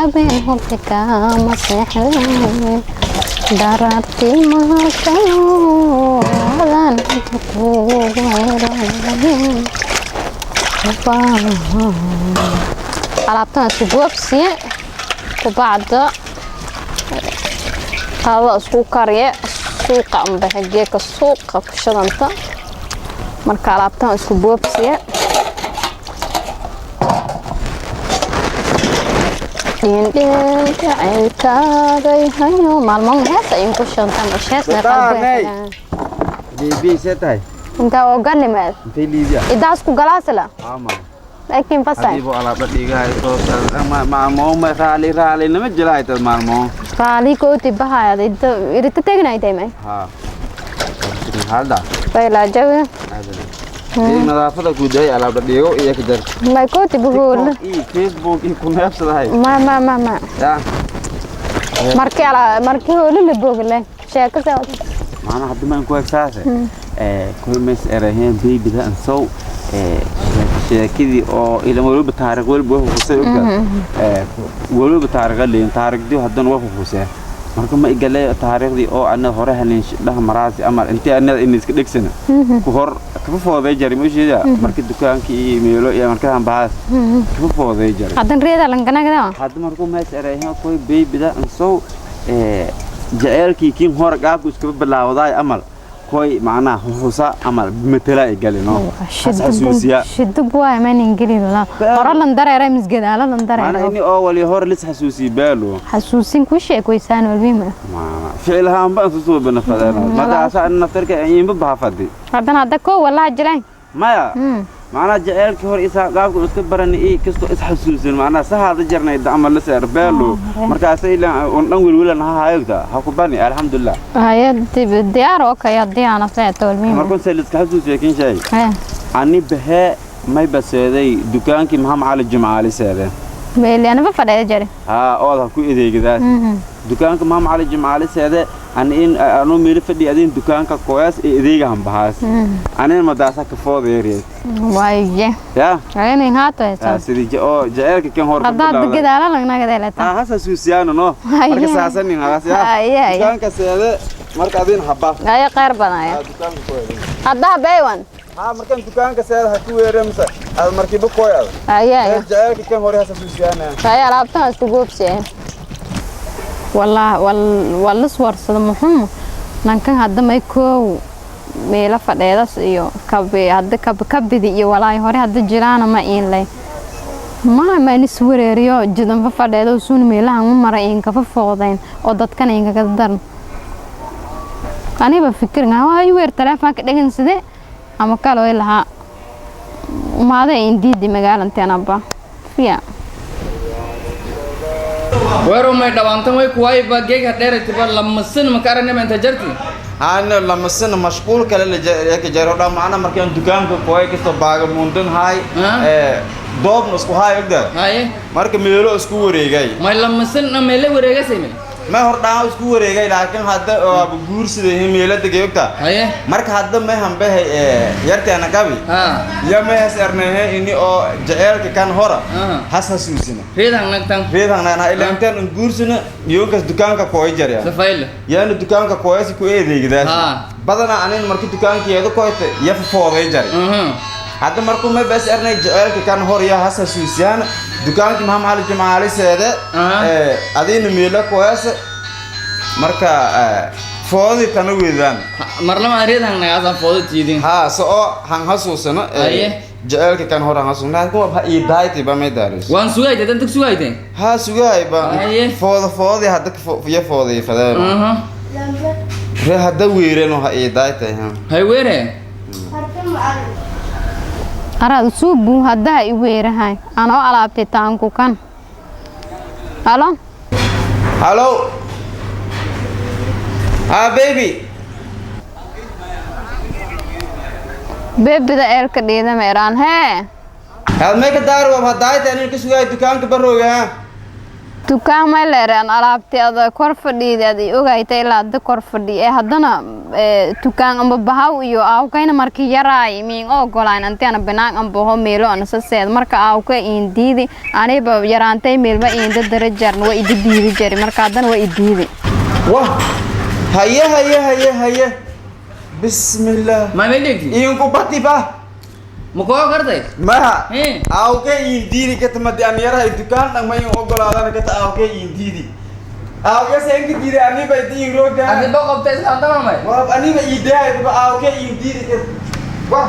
Habeen hurdi kama seexdeen, daraartii maharkayo adaan inta kugu heran. Alaabtan isku goobsiye, kubacda qadada isku kariye, suuqa anbaxe, geeka suuqa ku shadanta. Marka alaabtan isku boobsiye. Dhindhin jacaylkaagay hayo maalmo hees ayaan ku shantan hees. Sultaaney. Bibi, see tahay? Intaa oganimaad. Intay Liibiya? Idaas ku galaasila. Ama. Laakiin fasay. Adigo alaabta dhigahayso maalmo ma raali raali nama jilahaytad maalmo. Raali kooti bahayad idda irita tegnaytay may. Ha. Halda. Bayla jawi. Ee nadaafada guud ay alaabta dhigo iyo ka jar. May kooti buhul. TikTok iyo Facebook iyo ku neebsadahay. Ma ma ma ma. Ya. Markii ala markii hooli la bogle sheeko soo. Maana hadda maan ku egsaase. Ee kulmays eraheen babyda an sow ee sheekadii oo ila waliba taariikh walba wax xusay ogaa. Ee waliba taariikh leeyin taariikhdii haddana wax xusay. Marka ma igale taariikhdii oo ana hore halin dhaha maraasi amar intii anada in iska dhigsana ku hor kafa fooday jari ma sheeda markii dukaankii iyo meelo iyo markaan baas kafa fooday jari. Haddan reeda langanagada. Hadda markuu mees erayhan koy babyda an sow ee jaceylkii kiin hore qaabku iskaba bilaawday amal koy macnaha xusa amal matala ay galino xasuusiya. Shidub waay man ingili la hore lan dareeray misgadaala lan macnaha dareeray. Ini oo wali hore lis xasuusiya baalo. Xasuusin ku sheekoysaan walbima. Macnaha ficil ahaan baan soo bana fadana madaasa an naftarka inba baafadi. Haddana hadda koo wallahi jiraan. Maya macnaha jaceylkii hore isaa qaabku iska baran ii kasto is xasuusin macnaha sahaada jarnay amal la seer baalo markaas ilaa on dhan welwelan ha haayogta ha ku bani alxamdulillah. Haya diyaar oo kaya diyaana seeto walbima. Markuu se liska xasuusiya kin shay ani bahee may baseeday dukaankii Maxamed Cali Jimcaali seede. Meeli anaba fadhiya jare. Haa ood ha ku adeegadaas dukaanka Maxamed Cali Jimcaali seede ani in anu meeli fadhi adin dukaanka koyaas ee adeegahan bahaas anin madaasa ka foodeeriye. Waaye. Ya. Aynin haato heesa. Sidii oo jaceylka kan hor ka haddaad bilowday gadaala lanagadaeleta. Ha has xasuusiyaano no. Haye. Marka saasanin hagaas ya. Haye, haye. Dukaanka seede marka adin haba. Ayo khayr badan aya. Dukaanka koyada. Haddaa baywan. Ha markan dukaanka seede ha ku weeree mise ad markiiba koyada. Aye aye. Jaceylka kan hore has xasuusiyaana. Ayo alaabtan isku goobsiye wallah wal wal iswarsado muxuu nankan hadda may koow meela fadheedas iyo kabe hadda kab kabidi iyo walaay hore hadda jiraana ma iin lay ma ma nis wareeriyo jidanfa fadheedo suun meelahan u maray in kafa foodayn oo dadkan in kaga daran aniba fikirnaa waa i weer taleefanka dhagan side ama kaloo lahaa maada in diidi magaalanteen abba fiya. Weero may dhawaantan way kuwaayba geega dheeraytiba lamasin makaranima inta jarti. Ana lamasana mashquul kale la ka jaro dha macna markaan dukaanka kooy kasto baaga mundan hay. Ah. Ee doobna isku hay ogda. Haye. Marka meelo isku wareegay. May lamasin na meele wareegasay may. Ma hor dhaan isku wareegay laakiin hadda waa guursaday meelo degay ogta. Haye. Marka hadda ma hanbahay ee yarteena gabi. Ha. Ya ma has ernahe ini oo jaceylka kan hora. Ah. Has hasuusina. Reedan nagtan. Reedan ilaa intaan guursana yoonkaas dukaanka kooy jarya. Safayle. Yaana dukaanka kooyasi ku eedeegdaas. Ah. Badanaa anin markii dukaankeedu koyta ya fooday jari. Hadda markuu ma bas ernay jaceylka kan hor ya has hasuusiyaan dukaankii Maxamed Cali Jimcaali seede. Ah. Ee adiina meelo kooyas marka foodi tana weedaan. Marlama reedan nagaasa foodo tiidin. Ha so oo han hasuusano. Aye. Jaceylka kan hor han hasuusano laakiin waa ii daaytay ba may daaris. Waan sugayte dan tag sugayte. Ha sugaay ba. Aye. Fooda foodi hadda ya fooday fadeen. Ree hadda weereen ha ii daaytay ha. Hay weere. Araad suubu haddaa i weerahay anoo alaabtay taanku kan halo. Hello. Ah, baby. Beebida eelka dhiidama eraan hee. Hal may ka daar waa daayta inuu ka sugay dukaanka barooga ha. Dukaan may leereen alaabti ada kor fadhiida ad i ogayta ilaa hadda kor fadhi ee haddana dukaan amba bahaw iyo aawkayna markii yaraay miin ogolaan anti ana binaan ambaho meelo ana saseed marka aawka iin diidi aniba yaraantay meelma iinda darajarna waa idi diidi jari marka haddana waa i diidi. Wah, haye haye haye haye, bismillah. May may dheegti? Iinku bati ba. Ma koo kartay? Maha. Aawke iin diidi katamadi an yarahay dukaan dhan ma iin ogolaadana kata aawke iin diidi aawke seenka diidi aniba idi iin roogaa. Adi ba qobtay islaanta mamay. Wab aniba iidahay ba aawke iin diidi kat wah.